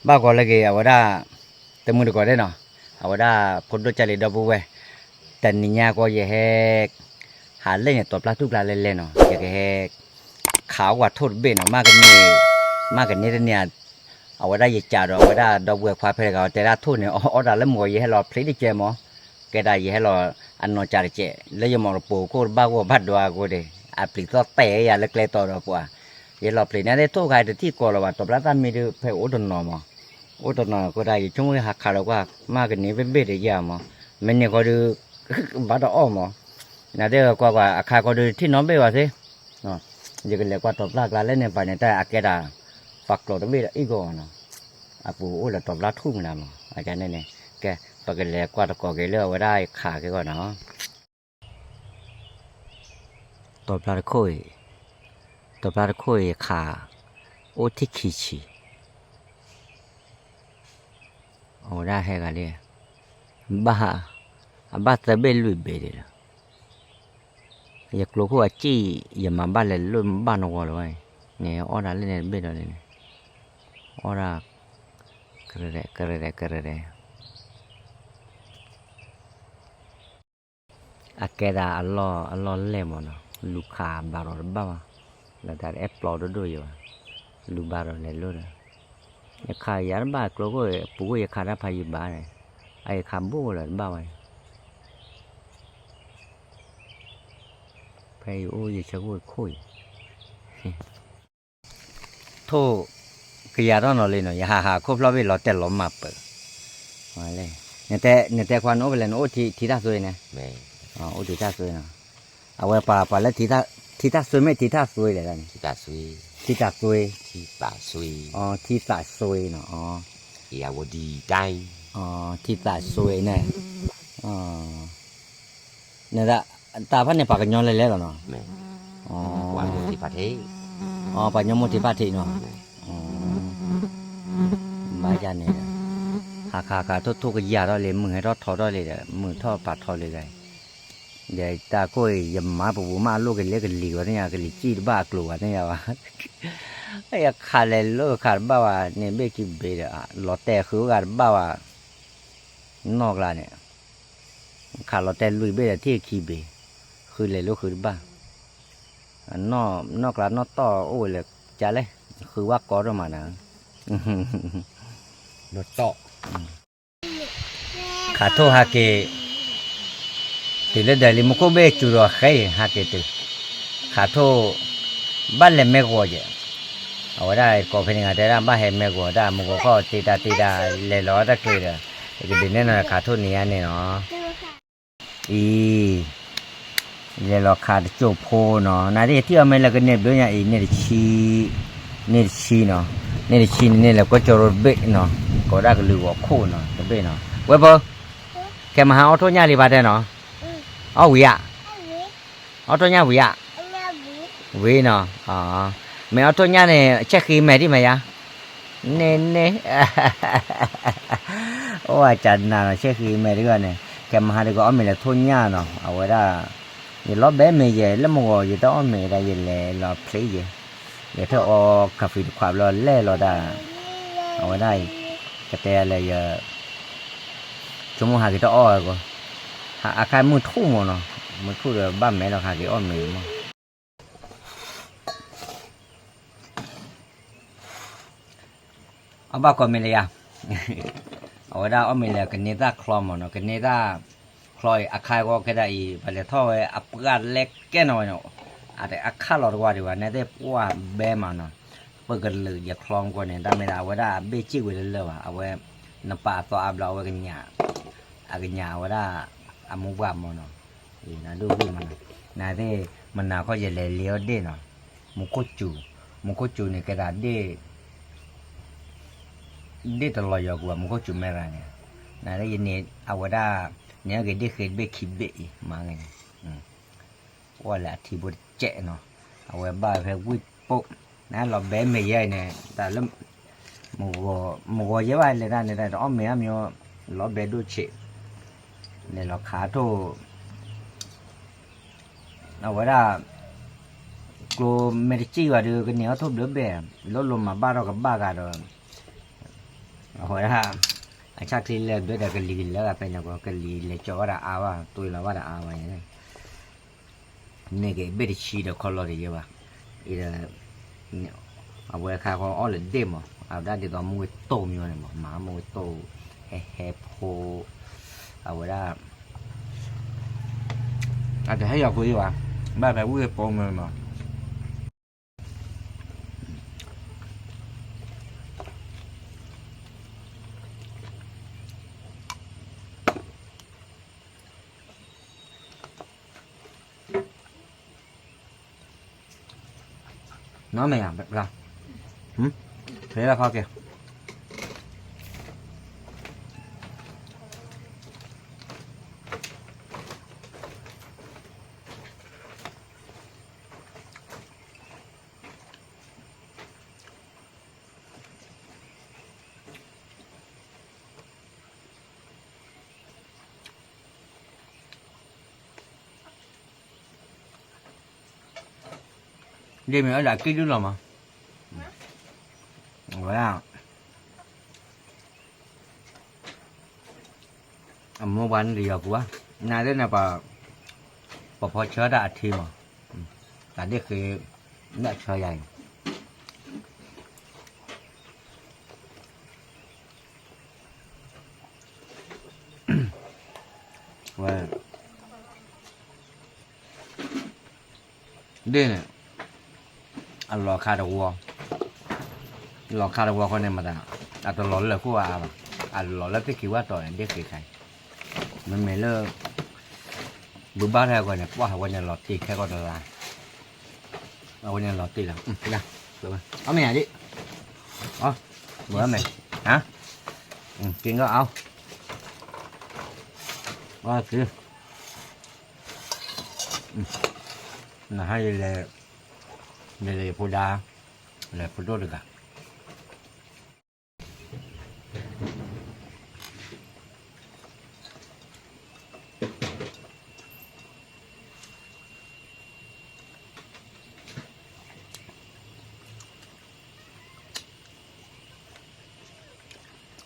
ဘၣ်ကီးလၢက့ၤ အဝဲဒၣ် တမုၢ်တကိးဒဲးနီၤ, အဝဲဒၣ်ဖိဒိၣ်ကၢ်လံၤဒီပုၢ်ဝဲၢ်, တနံၤညါကီးယဟဲ ဟးလဲၣ်န့ၣ် တီၤပျၢ်ထူၣ်ကျါလဲၣ်လဲၣ်နီၤ, ယကဟဲ ခးအိၣ်ဝဲထိၣ်တဘ့ၣ်နီၤ, မ့ၢ်ကန့ၢ်, မ့ၢ်ကန့ၢ်တန့ၢ်, အဝဲဒၣ်ယကးဒီး အဝဲဒၣ်ဒီပုၢ်ဝဲၢ်ခွါဖဲတဂၤ တဲဒၣ်ထိၣ်န့ၣ် အီၣ်ဒၣ်လၢမုၢ်ဂီၤ ယဟဲလီၤဖျ့တကဲမး, ကဲဒၣ်ယဟဲလီၤ အနီၢ်ကးတကဲး လၢယမီၢ်တပိာ်ခိၣ်တဘၣ်ဂီၢ်ဘၣ်ဒွါအဃိဒီး အပျံၤသီၣ်တဲာ်ယၤလၢကျဲတီၤဒီးပှၤ, ယလီၤဖျ့န့ၣ် ထိၣ်ခါတထံၣ်ကီးလၢၤဘၣ် တီၤပျၢ်သၣ်မံဒုးဖဲအိၣ်တနီၤမး, အိၣ်တနီၤအဃိဒၣ် ယဆိကမိၣ်ဟးခးလီၤကွၢ် မ့ၢ်ကန့ၢ်ဘ့ၣ်ဘ့ၣ်တယၤမး, မ့ၢ်န့ၢ်ဃီဒုး ဘၣ်တအီၣ်မး, နဒဲကွၢ်ကွၢ် အခါဃီဒုးထံၣ်နီတဘ့ၣ်ဘၣ်သ့, ယကလဲၤကွၢ်တီၤပျၢ်ကျါလဲၣ်န့ၣ် ပှၤန့ၣ်တၢ်အကဲဒၣ် ပှၤကျိးတဘ့ၣ်ဒီးအံၣ်ဂီၢ်နီၤ, အပူၤအိၣ်လၢတီၤပျၢ်ထူၣ်မနုၤမး, အကန့ၣ်န့ၣ် ကဲ ပကလဲၤကွၢ်တကိးက့ၤလၢအဝဲဒၣ်ခးက့ၤဂီၢ်နီၤ တီၤပျၢ်တခိၣ်အံၤ, တီၤပျၢ်တခိၣ်အံၤခး အိၣ်ထံၣ်ခံဆံ, အဝဲဒၣ်ဟဲဂၤလံ, ဘၣ်, အဘၣ်သၢဘ့ၣ်လွံၢ်ဘ့ၣ်ဒံးလီၤ, ယကျိခိၣ်အစံၣ် ယမၤဘၣ်လဲၤလိၣ်ဘၣ်နဂီၢ်လၢၤဘၣ်အံၤ, န့ၣ်အီၣ်ဒၣ်လၢန့ၣ်တဘ့ၣ်ဒီးန့ၣ်, အီၣ်ဒၣ်, ကရၢကရၢကရၢ အကဲဒၣ်အလီၢ်လဲၢ်မးနီၤ, လူၤခးဘၣ်ဒီးတဘၣ်ဘၣ်, လၢတၢ်တအဲၣ်ပျီဒိၣ်ဒိၣ်ယၤဘၣ်, လူၤဘၣ်ဒီးလဲၤလိၣ်ဒီး, ယခးယၤတဘၣ်ကျိခိၣ် ပူၤခိၣ်ယခးတၢ်ဖးယံၤဘၣ်န့ၣ်, အယခးဘိၣ်လၢၤတဘၣ်ဘၣ်, ဖဲယအိၣ်ယဆၢခိၣ်ခိၣ်အံၤ ထိၣ်ကယၤထီၣ်နီၤလံနီၤ, ယဟးဟးခိၣ်ဖျီၣ်ဘ့ၣ်လီၤတဲာ်လီၤမၢ်ပၢၢ်, နတဲခွါနအိၣ်ဖဲလဲၣ် နအိၣ်ထံထးစွ့န့ၣ်, အိၣ်ထံထးစွ့နီၤ, အဝဲပှၤပှၤလၢ ထံထးစွ့မ့ၢ်ထံထးစွ့လဲၣ်, ထံထးစွ့, ထံသးစွ့နီၤ, ထံသးစွ့န့ၣ် နဒၣ် တၢ်ဖဲန့ၣ်ပှၤကညီလဲၤလဲၤလီၤနီၤ, ပှၤကညီမိၢ်ထံးဖးထံးနီၤ, ဘၣ်ယၤန့ၣ်, ဟးခးခးထိၣ်ထိၣ်ကယၤထီၣ်လံ မုၢ်ဟဲထီၣ်ထီထီၣ်လံဒီး မုၢ်ထီၣ်ပာ်ထီလံဒီး, ဒီးတၢ်ခိၣ်အံၤ ယမၤပပူၤမးအလိၣ်ကလဲၤကလံၤဝဲသ့ၣ်ညါ ကလံၤစံၣ်တဘၣ်အကျိၤဝဲသ့ၣ်ညါဘၣ်, ယခးလဲၤလိၣ်ခးတဘၣ်ဘၣ် န့ၢ်ဘ့ၣ်ခံဘ့ၣ်ဒီး လီၤတဲာ်ဃုဂၤတဘၣ်ဘၣ် နီၢ်ကျါန့ၣ်, ခးလီၤတဲာ်လွံၢ်ဘ့ၣ်ဒီးထံၣ်ခံဘ့ၣ်, ဃုလဲၤလိၣ်ဃုတဘၣ်, နီၢ်ကျါနီၢ်တီၢ်အိၣ်ဝဲလၢကလဲၣ်, ဃုဝဲကိးဒိၣ်မးနၤ, ခးထိၣ်ဟးက့ၤ, တုၤလၢဒၢးလံမူခိၣ်ဘ့ၣ်စူၤဒီးဃဲအံၤ ဟးက့ၤတုၤ, ခးထိၣ်, ဘၣ်လဲၤမဲာ်ဂီၤယဲၢ်, အဝဲဒၣ်ကိးဖဲန့ၣ်ဂၤတဲဒၣ်ဘၣ်ဟဲမဲာ်ဂီၤ တၢ်မုၢ်ဂီၤခီၣ်တ့တၢ်တ့တၢ် လဲၤလီၤတၢ်ကျဲၤဒီး, ယကဒုးနဲၣ်နီၤခးထိၣ်န့ၣ်ယါန့ၣ်နီၤ အံၤ, လဲၤလီၤခးတစိၢ်ဖိနီၤ နၤဒ်ယထံၣ်အီၤမ့ၢ်လၢကန့ၢ်ဘျုးညါအံၤ န့ၢ်တဆံ, န့ၢ်တဆံနီၤ, န့ၢ်တဆံန့ၣ်န့ၢ်လၢကွဲကၠိရိတဘ့ၣ်နီၤ, ကိးဒၣ်ကလုာ်ဂီၤခိၣ်နီၤ တဘ့ၣ်နီၤ, ဝဲဖိ, ခဲမဟါအီၣ်ထိၣ်ညၣ်လံဘၣ်တဲနီၤ, အီၣ်ဝံၤဧါ, အီၣ်ထိၣ်ညၣ်ဝံၤဧါ, ဝံၤနီၤ, မ့ၢ်အီၣ်ထိၣ်ညၣ်န့ၣ် ဆဲးဃံမဲာ်ဒံးမ့ၢ်ယါ န့ၣ်န့ၣ်, အိၣ်အကနၤနီၤ ဆဲးဃံမဲာ်တဂၤန့ၣ် ကဲမဟါတဂၤအီၣ်မ့ၤလၢထိၣ်ညၣ်နီၤ အဝဲဒၣ်, ယလီၤဘဲမ့ၢ်ယဲ လၢမုၢ်ဂီၤ ယတအီၣ်မ့ၤဒၣ် ယလဲၤလီၤဖျ့ယဲ, ယထၢၣ်အီ coffee တခွးဘျီလဲၤလီၤဒၣ်, အဝဲဒၣ်, ကတဲလဲၣ်ယ ဆိကမိၣ်ဟးက့ၤတအီၣ်ဝဲကိး, အခါမုၢ်ထူၣ်မးနီၤ, မုၢ်ထူၣ်ဒီးဘၣ်မဲလီၤဟးက့ၤအီၣ်မ့ၤမး အဘၣ်ကိးမ့ၢ်လၢယၤ, အဝဲဒၣ်အီၣ်မ့ၤလၢကန့ၢ်သၣ်ချီမးနီၤ ကန့ၢ်သၣ်ချီအံၤ အခါဂီၤကဲဒၣ်အံၤ ပှၤလဲၤထီၣ်ဝဲအပှၢ်လဲကဲနီၤဝဲနီၤ, အတအခါလီၤတကွၢ်ဒံးဘၣ် နဲသ့ၣ်ပှၢ်ဘဲမးနီၤ, ပကလုာ်ယချီမကွီန့ၣ် တၢ်မ့ၢ်ဒၣ်အဝဲဒၣ်အဘ့ၣ်စ့ၣ်ဝဲလၢလၢဘၣ် အဝဲ, နပာ်အသီအါဘျီအဝဲကညး, အကညးအဝဲဒၣ်, အမိၢ်ပှၢ်မးနီၤ, နဒိၣ်ဂ့ၢ်မးနီၤ, နသ့ၣ်, မနၤခီယလဲၤလ့အီၣ်ဒ့ၣ်နီၤ, မူခိၣ်စူၤ, မူခိၣ်စူၤန့ၣ်ကဲဒၣ်ဒ့ၣ် ဒ့ၣ်တလီၤယီၤကွံာ်ဘၣ် မူခိၣ်စူၤမဲရၤန့ၣ်, နလၢယန့ၣ် အဝဲဒၣ်, န့ၢ်အဂ့ၤဒ့ၣ်ဃ့တဘ့ၣ်ခံဘ့ၣ်အံၤ မၤဂ့ၤန့ၣ်, အိၣ်လၢအထံဖိတစဲးနီၤ, အဝဲဘၣ်ဖဲဝံၣ်ပိၣ်, နလီၤဘဲမ့ၢ်ယဲအံၤန့ၣ် တၢ်လၢ, မုၢ်ဂီၤယဲဘၣ်လဲၤတၢ်န့ၣ် တၢ်တအီၣ်မ့ၢ်အါမ့ၢ်, လီၤဘဲဒိၣ်ဆံး, လဲၤလီၤခးထိၣ် အဝဲဒၣ်, ကျိမ့ၢ်တစံၣ်ဘၣ်ဒီး ကန့ၢ်အီၣ်ထိၣ်ဘျၢဘ့ၣ်, လိၣ်လိၣ်မၤဘၣ်ထီၣ်ကဘၣ်ဂၤဒီး, အဝဲဒၣ် အဆၣ်ချံလၢဒွဲၣ်ဒီးကလံၤကလၢဂၤဖဲန့ၣ်ကီး ကလံၤလဲၤကၠီၤဝဲဒၣ်အါဘၣ် တွ့လီၤဘၣ်ဒီးအါဘၣ်န့ၣ် န့ၢ်က့ၤဘ့ၣ်တဆံဒီးခီလီၤတယဲဘၣ်. အံၤဒီး အဝဲခါဃီအီၣ်လၢဒ့ၣ်မး အဝဲဒၣ်ဒ်သိးမုၢ်ဝ့ၤတိၢ်မံဝဲန့ၣ်မး မၤမုၢ်ဝ့ၤတိၢ် ဟဲဟဲဖိ အဝဲဒၣ် အတဟဲယီၤကွံဘၣ် ဘၣ်ဖဲဝ့ၢ်ပိာ်မုၣ်မး နီၢ်မဲာ်ယၤ ဖဲလၢခီက့ၤ ဒ်မ့ၢ်အဒၣ်ကံၣ်ဒုၣ်လီၤမး, ဝဲဒၣ် အမိၢ်ပှၢ်န့ၣ်တယီၤကူဧါ, နသ့ၣ်န့ၣ် ပှၤဖီဆၢတၢ်အထံမး, တၢ်ဒ့ၣ်ဃ့ လၢအဆၢယၤအံၤ ဝဲ ဒ့ၣ်န့ၣ် အလီၤခါတဝီ, လီၤခါတဝီဃီန့ၣ်မတၤ, အတလီၤလၢခိၣ်အါအါဘၣ်, အလီၤလၢသ့ၣ်ခံဝၣ်တီၤန့ၣ် ဒ့ၣ်ဃ့ခါအံၤ, မ့မ့ၢ်လၢ ဘုဘၣ်ထဲအဂီၢ်န့ၣ် ပှၢ်အဝဲန့ၣ်လီၤတ့ၢ်ခဲကီၢ်တလါ, အဝဲန့ၣ်လီၤတ့ၢ်လီၤ, အီၣ်မ့ၢ်ယၤဒံး, အီၣ်မ့ၢ်, ဟါ, က့ၤကီၢ်အီၣ်, အီၣ်က့ၤ နဟါယလဲၤ, ယလဲၤယဖိဒါ, လဲၤဖိဒိၣ်တဂၤ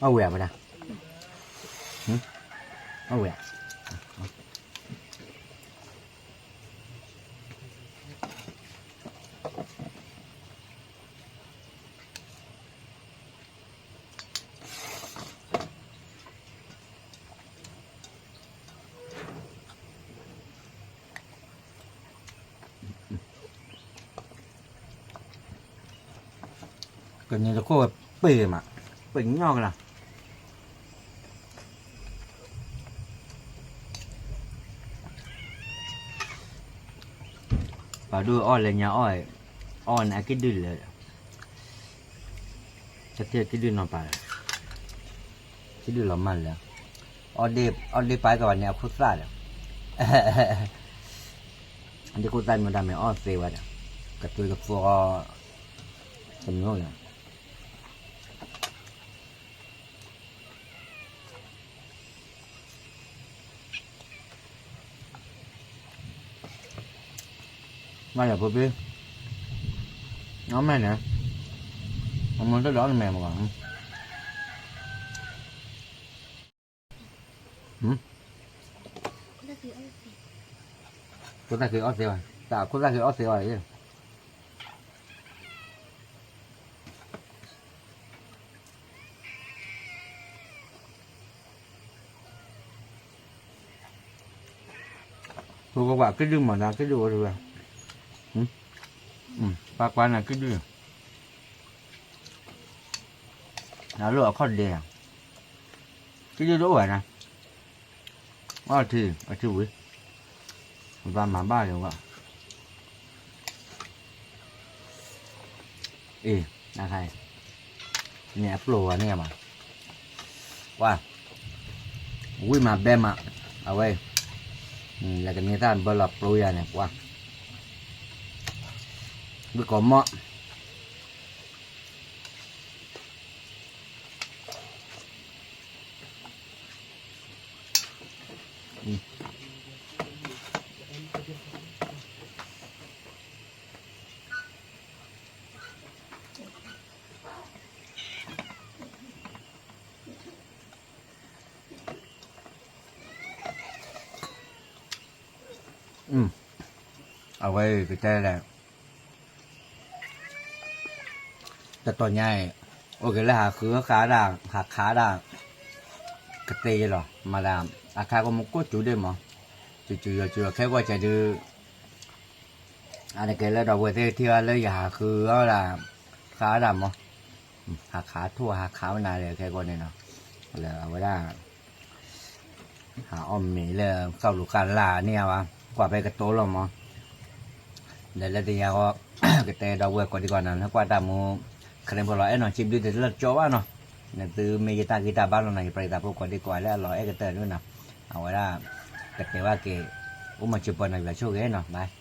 အီၣ်ဝဲဧါ ပဒၣ်, အီၣ်ဝဲဧါ. ကန့ၣ်တခိၣ်ဝဲပ့ၢ်မး, ပ့ၢ်ညီကလၢ် ပှၤဒိၣ်အီၣ်လၢညါအီၣ်, အီၣ်န့ၣ်အကံၣ်ဒုၣ်လၢ, တထံၣ်ကံၣ်ဒုၣ်နီၤပာ်လၢ, ကံၣ်ဒုၣ်လီၤမၢ်လၢ, အီၣ်ဒ့ၣ်ပာ်ကဝဲန့ၣ်အခိၣ်သၣ်ဒီး, ဒ့ၣ်ခိၣ်သၣ်မ့ၢ်တၢ်မ့ၢ်အီၣ်သ့ဝဲဒီး, ကသွံကသွီ, တမ့ၢ်လၢ မ့ၢ်လၢဖိပ့ၢ်, အီၣ်မ့ၢ်န့ၣ်, အမိၢ်တဒီးအီၣ်နမဲာ်မး, ခိၣ်သၣ်ဃ့အီၣ်သ့ဘၣ်, တၢ်ခိၣ်သၣ်ဃ့အီၣ်သ့ဘၣ်အံၤ ပကကွၢ်က့ၣ်ဒုၣ်မးဒီး က့ၣ်ဒုၣ်အိၣ်တဝဲ, ပၢ်ကွၢ်န့ၣ်က့ၣ်ဒုၣ်, အလိၣ်အခီၣ်ဒဲး, က့ၣ်ဒုၣ်တအိၣ်ဘၣ်န့ၣ်, အီၣ်ထံ အထံဝံၤ, ပှၤမၤဘၣ်ယဝဲ အ့ၣ်, နခါအံၤ, န့ၣ်အပျိာ်ဝဲန့ၣ်မး, ပှၤ, ဝံၣ်မးဘဲမး, အဝဲ, လၢကန့ၢ်သၣ်ဘၢလီၤပျိယၤန့ၣ် ပှၤ, ဝံၣ်ကိးမီၢ် အဝဲကတဲလဲၣ်, တတီၤညါအံၤ အိၣ်က့ၤလၢဟးဃုဃးဒၣ် ဟးခးဒၣ် ကတဲယလီၤ မၤဒၣ် အခါကမူကိၣ်စူၤဒ့ၣ်မး, စူၤစူၤယီၤစူၤယီၤခဲကီၢ်စဲးဒုး အါတက့ၢ်လၢဒီပုၢ်ဝဲၢ်သ့ၣ်ထံၣ်အီၤလၢယဟးဃုအီၣ်ဒၣ် ဃးဒၣ်မး, ဟးခးထိၣ်ဟးခးဝဲနၤဒီးခဲကီၢ်န့ၣ်နီၤ, လၢအဝဲဒၣ် ဟးအီၣ်မ့ၤလၢကီၢ်လူၤကီၢ်လၢ်န့ၣ်ဧါဘၣ်, ကွၢ်ဖဲကတိၤလီၤမး, ဒီးလၢတယၤဃီ ကတဲဒီပုၢ်ဝဲၢ်ကိးဒံကီးနီၤ လၢကွၢ်တၢ်မူ ခရံာ်ဖိလီၤအဲၣ်နီၤ စံးဘျုးတလၢကၠီဘၣ်နီၤ, နသုမ့ၢ်ယတၢ်ဂံၢ်တၢ်ဘါလီၤနီၤ ယပြံးသးဖိကိးဒံကီးလၢအလီၤအဲၣ်ကတၢၢ်န့ၣ်နီၤ, အဝဲဒၣ် ကတဲဘၣ်က့ၤ အိၣ်မၤစၢၤပှၤနီၤ ယွၤဆိၣ်ဂ့ၤနီၤ bye.